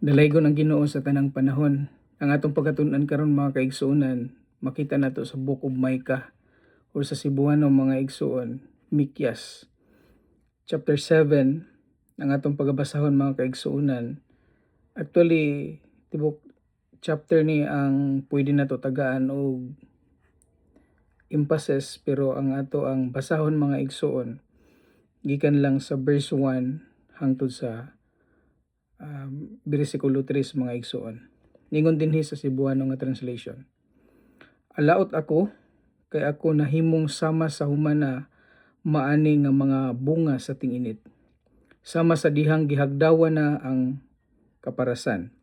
Dalaygon ang Ginoo sa tanang panahon. Ang atong pagkatun-an karon, mga kaigsuonan, makita nato sa Book of Micah or sa Cebuano, mga igsuon, Mikyas. Chapter 7 ang atong pagabasahon, mga kaigsuonan. Actually, tibok chapter ni ang pwede nato tagaan og emphasis, pero ang ato ang basahon, mga igsuon, gikan lang sa verse 1 hangtod sa bersikulo 3, mga igsuon. Ningon dinhi sa Cebuano nga translation. "Alaot ako kay ako nahimong sama sa humana maani nga mga bunga sa ting-init. Sama sa dihang gihagdawan na ang kaparasan.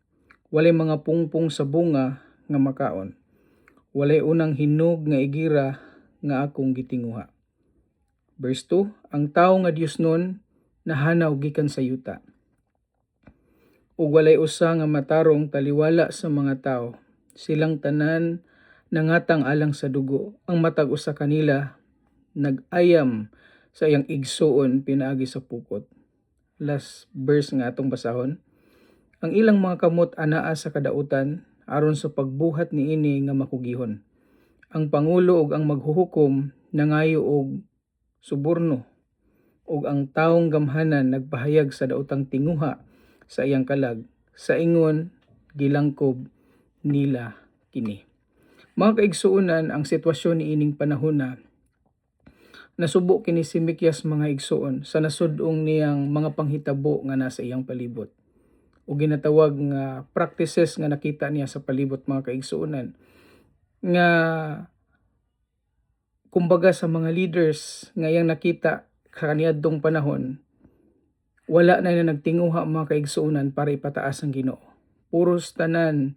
Walay mga pungpong sa bunga nga makaon. Walay unang hinog nga igira nga akong gitinguha." Verse 2, "Ang tawo nga Diosnon nahanaw gikan sa yuta ug walay usa nga matarong taliwala sa mga tao. Silang tanan nangatang alang sa dugo. Ang matag usa kanila nag-ayam sa iyang igsuon pinaagi sa pukot." Last verse nga atong basahon. "Ang ilang mga kamot anaa sa kadautan aron sa pagbuhat niini nga makugihon. Ang pangulo ug ang maghuhukom nangayo og suborno ug ang taong gamhanan nagpahayag sa daotang tinguha sa iyang kalag. Sa ingon gilangkob nila kini." Mga kaigsuonan, ang sitwasyon niining panahon na nasubo kini si Mikyas, mga igsuon, sa nasud-ong niyang mga panghitabo nga nasa iyang palibot o ginatawag nga practices nga nakita niya sa palibot, mga kaigsuonan, nga kumbaga sa mga leaders nga iyang nakita kaniadtong panahon, wala na na nagtinguha, mga kaigsuonan, para ipataas ang Ginoo. Puros tanan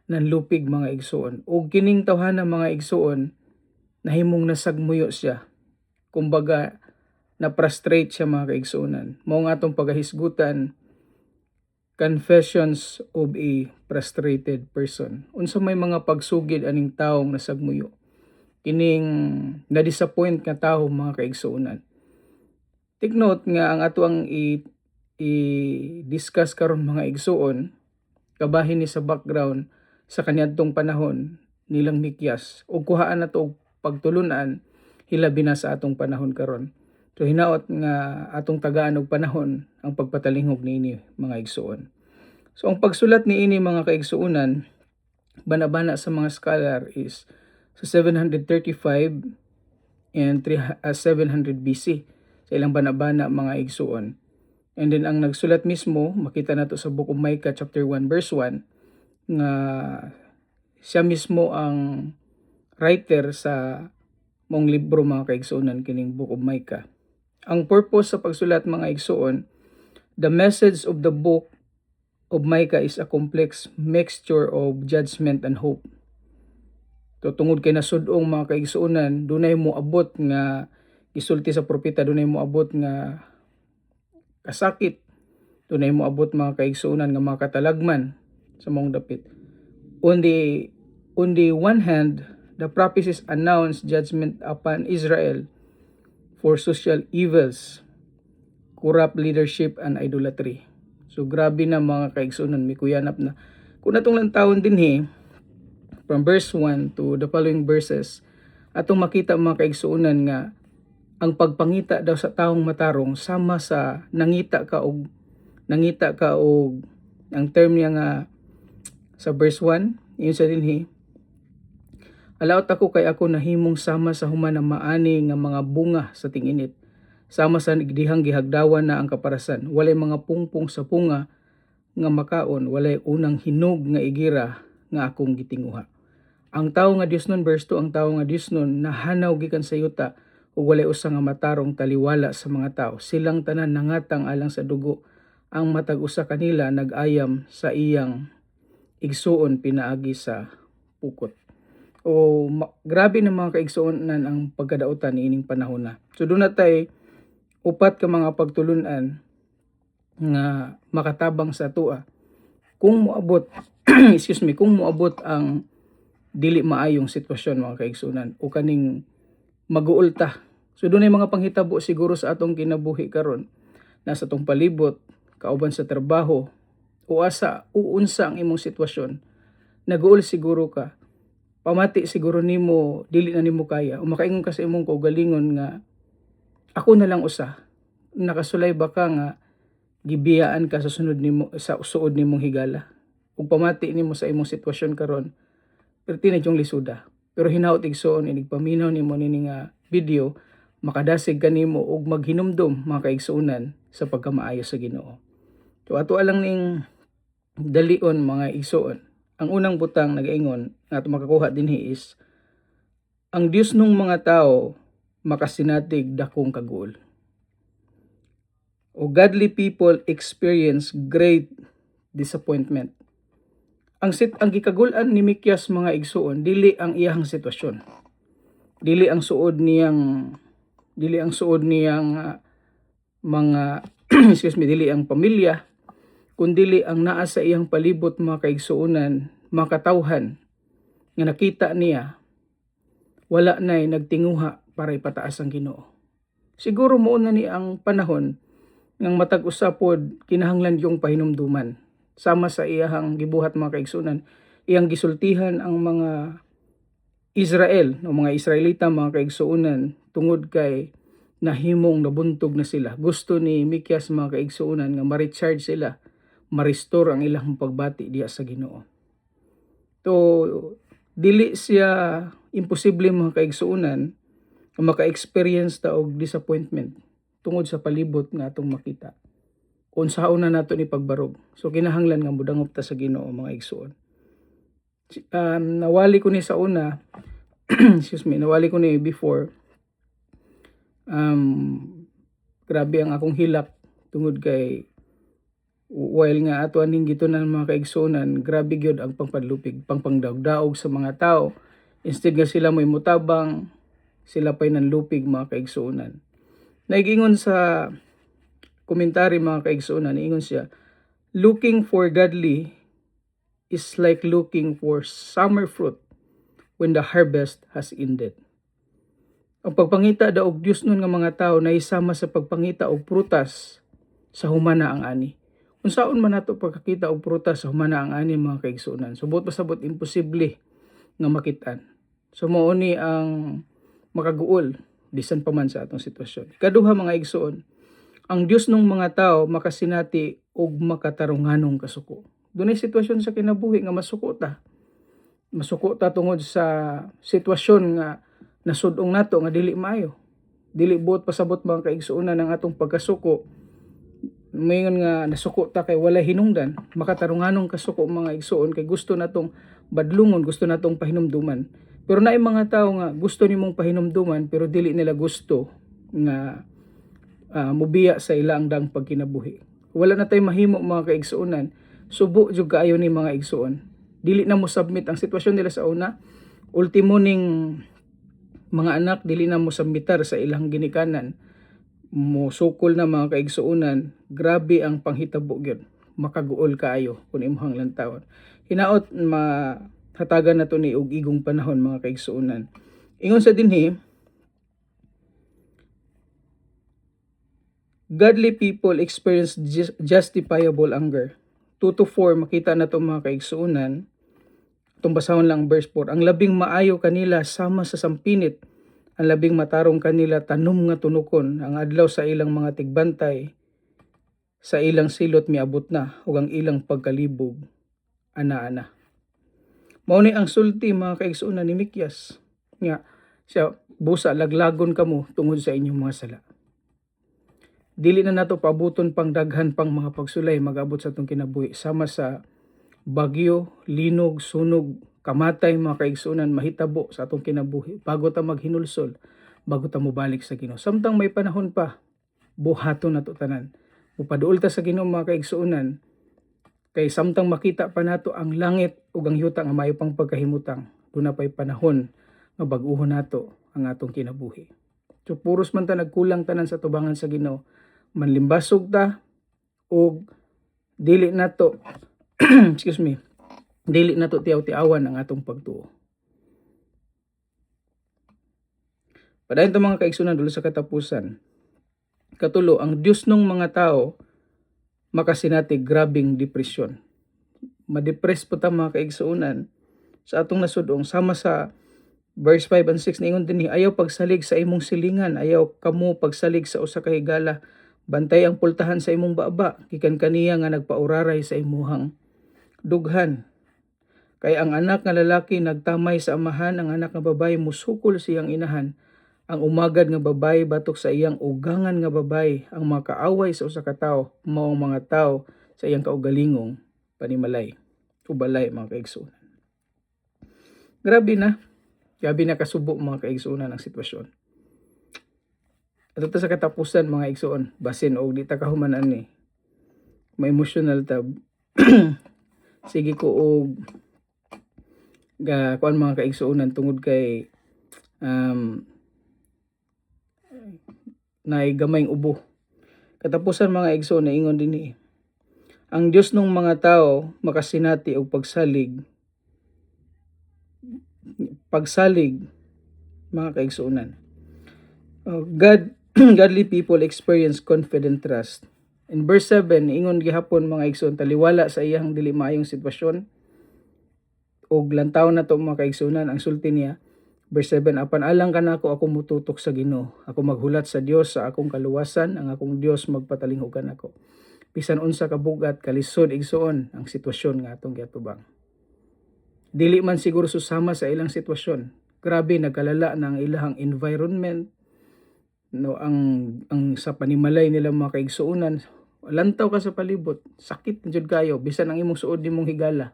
nanlupig, mga igsuon. Ug kining tawhana, mga igsuon, nahimong nasagmuyo siya. Kumbaga na-frustrate siya, mga kaigsuonan. Mao nga atong pagahisgutan, confessions of a frustrated person. Unsa may mga pagsugid aning taong nasagmuyo? Kining na-disappoint nga tawo, mga kaigsuonan. Take note nga ang ato ang i-discuss karon, mga igsuon, kabahin ni sa background sa kaniadtong panahon nilang Mikyas ug kuhaan nato og pagtulunan hilabi na sa atong panahon karon. So hinaot nga atong tagaan og panahon ang pagpatalinghog niini, mga igsuon. So ang pagsulat niini, mga kaigsuonan, bana-bana sa mga scholar is sa 735 and 3, 700 BC sa ilang bana-bana, mga igsuon. And then ang nagsulat mismo, makita nato sa Book of Micah chapter 1 verse 1 nga siya mismo ang writer sa maong libro, mga kaigsuonan, kining Book of Micah. Ang purpose sa pagsulat, mga igsuon, the message of the Book of Micah is a complex mixture of judgment and hope. So tungod kay nasud-ong, mga kaigsuonan, dunay moabot nga gisulti sa propeta, dunay moabot nga kasakit, dunay moabot, mga kaigsuonan, nga mga katalagman sa maong dapit. On the one hand, the prophecies announce judgment upon Israel for social evils, corrupt leadership and idolatry. So grabe na, mga kaigsuonan, may kuyanap na. Kung atong lantawon dinhi from verse 1 to the following verses, atong makita, mga kaigsuonan, nga ang pagpangita daw sa taong matarong sama sa nangita ka og ang term niya nga sa verse 1 yun sa dinhi, "Alaot ako kay ako nahimong sama sa human na maani nga mga bunga sa ting-init, sama sa dihang gihagdawan na ang kaparasan. Walay mga pungpong sa bunga nga makaon, walay unang hinog nga igira nga akong gitinguha. Ang tawo nga Diosnon," verse 2, "ang tawo nga Diosnon nahanaw gikan sa yuta ug walay usa nga matarong taliwala sa mga tao. Silang tanan nangatang alang sa dugo. Ang matag usa kanila nag-ayam sa iyang igsuon pinaagi sa pukot." O grabe na, mga kaigsuonan, ang pagkadautan niining panahon na. So duna tay upat ka mga pagtulunan nga makatabang sa atoa kung moabot, excuse me, kung moabot ang dili maayong sitwasyon, mga kaigsuonan, o kaning maguulta. So dunay mga panghitabo siguro sa atong kinabuhi karon, nasa atong palibot, kauban sa trabaho. O asa o unsa ang imong sitwasyon. Naguol siguro ka. Pamati siguro nimo dili na nimo kaya. O makaingon ka sa imong kaugalingon nga ako na lang usa. Nakasulay ba ka nga gibiyaan ka sa sunod nimo sa suod nimong higala? Ug pamati nimo sa imong sitwasyon karon, perti na yung lisuda. Pero hinaot, igsoon, inig paminaw nimo nini nga video, makadasig kanimo ug maghinumdom, mga kaigsuonan, sa pagkamaayo sa Ginoo. So ato lang ning dalion, mga igsoon. Ang unang butang nagaingon nga ato makakuha dinhi is ang Dios nung mga tao makasinatig dakong kaguol. O godly people experience great disappointment. Ang gikagul-an ni Mikyas, mga igsuon, dili ang iyahang sitwasyon. Dili ang suod niyang mga, excuse me, dili ang pamilya, kundili ang naa sa iyang palibot, mga kaigsuonan, mga katawhan nga nakita niya wala na'y nagtinguha para ipataas ang Ginoo. Siguro mao na ni ang panahon ngang matag usa pod kinahanglan yung pahinumduman. Sama sa iyahang gibuhat, mga kaigsuonan, iyang gisultihan ang mga Israel o mga Israelita, mga kaigsuonan, tungod kay nahimong nabuntog na sila. Gusto ni Mikyas, mga kaigsuonan, nga ma-recharge sila, ma-restore ang ilang pagbati diha sa Ginoo. To dili siya imposible, mga kaigsuonan, nga maka-experience ta og disappointment tungod sa palibot nga atong makita. Unsaon na nato ni pagbarog. So kinahanglan nga modangop ta sa Ginoo, mga igsuon. Nawali ko ni sa una, excuse me, nawali ko ni before, grabe ang akong hilak tungod kay while nga ato aning gitunan, mga kaigsuonan, grabe gyud ang pangpadlupig, pangpangdaog-daog sa mga tao. Instead nga sila mo'y mutabang, sila pa'y nanlupig, mga kaigsuonan. Naigingon sa komentary, mga kaigsuonan, ingon siya, "Looking for godly is like looking for summer fruit when the harvest has ended." Ang pagpangita daw og Dios nun nga mga tao naisama sa pagpangita og prutas sa humana ang ani. Unsaon man nato pagkakita og prutas sa humana ang ani, mga kaigsuonan? Subot pasabot imposible nga makitaan. So mao ni ang makaguol bisan pa man sa atong sitwasyon. Ikaduha, mga igsoon, ang Dios nung mga tao makasinati og makatarunganong kasuko. Dunay sitwasyon sa kinabuhi nga masuko ta. Masuko ta tungod sa sitwasyon nga nasudong nato nga dili maayo. Dili buot pasabot, mga kaigsuonan, ang atong pagkasuko mayon nga nasuko ta kay walay hinungdan. Makatarunganong kasuko, mga igsuon, kay gusto natong badlungon, gusto natong pahinumduman. Pero naay mga tao nga gusto nimong pahinumduman pero dili nila gusto nga mubiya sa ilang dang pagkinabuhi. Wala na tay mahimo, mga kaigsuonan. Subo jud kaayo ni, mga igsuon. Dili na mo submit ang sitwasyon nila sa una. Ultimo ning mga anak dili na mo submitar sa ilang ginikanan, mo sukol na, mga kaigsuonan. Grabe ang panghitabo gyud, makaguol kaayo kung imong lantawon. Hinaot mahatagan na to ni og igong panahon, mga kaigsuonan. Ingon sa dinhi, godly people experience justifiable anger. 2 to 4, makita na to, mga kaigsuonan. Itong basahon lang verse 4. Ang labing maayo kanila sama sa sampinit, ang labing matarong kanila tanom nga tunukon. Ang adlaw sa ilang mga tigbantay sa ilang silot miabot na ug ang ilang pagkalibog ana-ana. Mao ni ang sulti, mga kaigsuonan, ni Mikyas nga siya busa laglagon kamo tungod sa inyong mga sala. Dili na nato paabuton pang daghan pang mga pagsulay mag-abot sa atong kinabuhi sama sa bagyo, linog, sunog, kamatay, mga kaigsuonan, mahitabo sa atong kinabuhi bago ta maghinulsol, bago ta mobalik sa Ginoo. Samtang may panahon pa, buhaton nato tanan. Mupaduol ta sa Ginoo, mga kaigsuonan, kay samtang makita pa nato ang langit ug ang yuta nga maayo pang pagkahimutang, duna pay panahon nga bag-uhon nato ang atong kinabuhi. So puros man ta nagkulang tanan sa tubangan sa Ginoo, manlimbasog ta ug dili nato, excuse me, dili nato tiaw-tiawan ang atong pagtuo. Padayon ta, mga kaigsunan, dulo sa katapusan. Katulo, ang Dios nung mga tao makasinati grabing depresyon. Ma-depress po ta, mga kaigsuonan, sa atong nasudong. Sama sa verse 5 and 6, ningon dinhi, "Ayaw pagsalig sa imong silingan, ayaw kamo pagsalig sa usa ka higala. Bantay ang pultahan sa imong baba, gikan kaniya nga nagpauraray sa imuhang dughan. Kay ang anak nga lalaki nagtamay sa amahan, ang anak nga babaye musukol siyang inahan. Ang umagad nga babaye batok sa iyang ugangan nga babaye. Ang mga kaaway sa usa ka tawo mao ang mga tawo sa iyang kaugalingong panimalay o balay," mga kaigsuonan. Grabe na. Grabe na kasubo, mga kaigsuonan, ang sitwasyon. Ato ta sa katapusan, mga igsuon, basin og di ta kahuman ani, ma-emotional ta. Sige ko og ga kuan, mga kaigsuonan, tungod kay naay gamayng ubo. Katapusan, mga igsoon, na ingon dinhi, ang Dios ng mga tao makasinati og pagsalig pagsalig, mga kaigsuonan. Godly people experience confident trust. In verse 7, ingon gihapon, mga igsoon, taliwala sa iyang dili maayong sitwasyon og lantaw na to, mga kaigsuonan, ang sulti niya, verse 7, "Apan alang kanako, ako mututok sa Ginoo. Ako maghulat sa Dios sa akong kaluwasan, ang akong Dios magpatalinghugan ako." Bisan unsa ka bugat, kalisod, igsoon, ang sitwasyon nga atong giatubang. Dili man siguro susama sa ilang sitwasyon. Grabe nagkalala na ang ilahang environment, no, ang sa panimalay nila, mga kaigsuonan. Lantaw ka sa palibot, sakit na jud kayo, bisan ang imong suod nimong higala,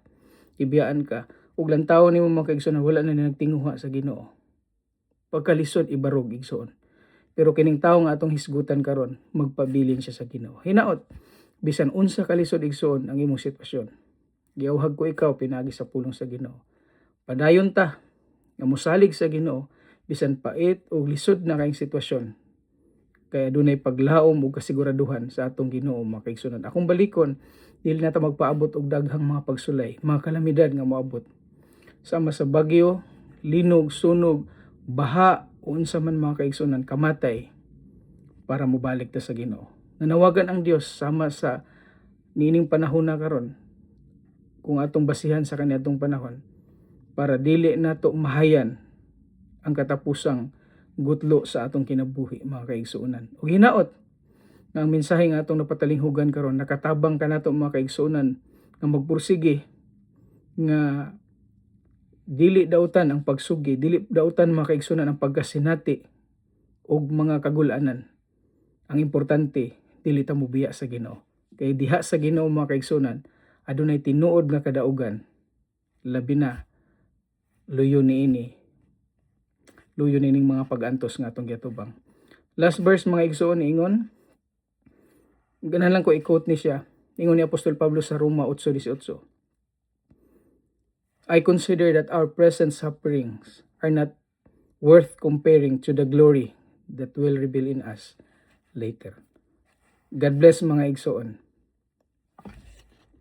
ibiyaan ka. Ug lantaw nimo, mga kaigsuonan, wala na nagtinguha sa Ginoo. Pagkalisod ibarog, igsoon. Pero kining tawo nga atong hisgutan karon, magpabilin siya sa Ginoo. Hinaot bisan unsa kalisod, igsoon, ang imong sitwasyon, giauhag ko ikaw pinaagi sa pulong sa Ginoo. Padayon ta nga mosalig sa Ginoo bisan pait o lisod na kayong sitwasyon. Kaya dunay paglaom ug kasiguraduhan sa atong Ginoo, mga kaigsuonan. Akong balikon, dili na ta magpaabot og daghang mga pagsulay, mga kalamidad nga moabot. Sama sa bagyo, linog, sunog, baha, unsa man, mga kaigsuonan, kamatay, para mobalik ta sa Ginoo. Nanawagan ang Dios sama sa niining panahon na karon, kung atong basihan sa kaniadtong panahon, para dili nato mahayan ang katapusang gutlo sa atong kinabuhi, mga kaigsuonan. Ug hinaot nga ang mensahe nga atong napatalinghugan karon nakatabang kanato, mga kaigsuonan, nga magpursige nga dili dautan ang pagsugi, dili dautan, mga kaigsuonan, ang pagkasinati og mga kagulanan. Ang importante, dili ta mobiya sa Ginoo. Kay diha sa Ginoo, mga kaigsuonan, adunay tinuod nga kadaugan, labi na luyo niini, luyo niining mga pag-antos nga atong giatubang. Last verse, mga igsoon, ingon, ganahan lang ko i-quote ni siya. Ingon ni Apostol Pablo sa Roma 8:18, "I consider that our present sufferings are not worth comparing to the glory that will reveal in us later." God bless, mga igsoon.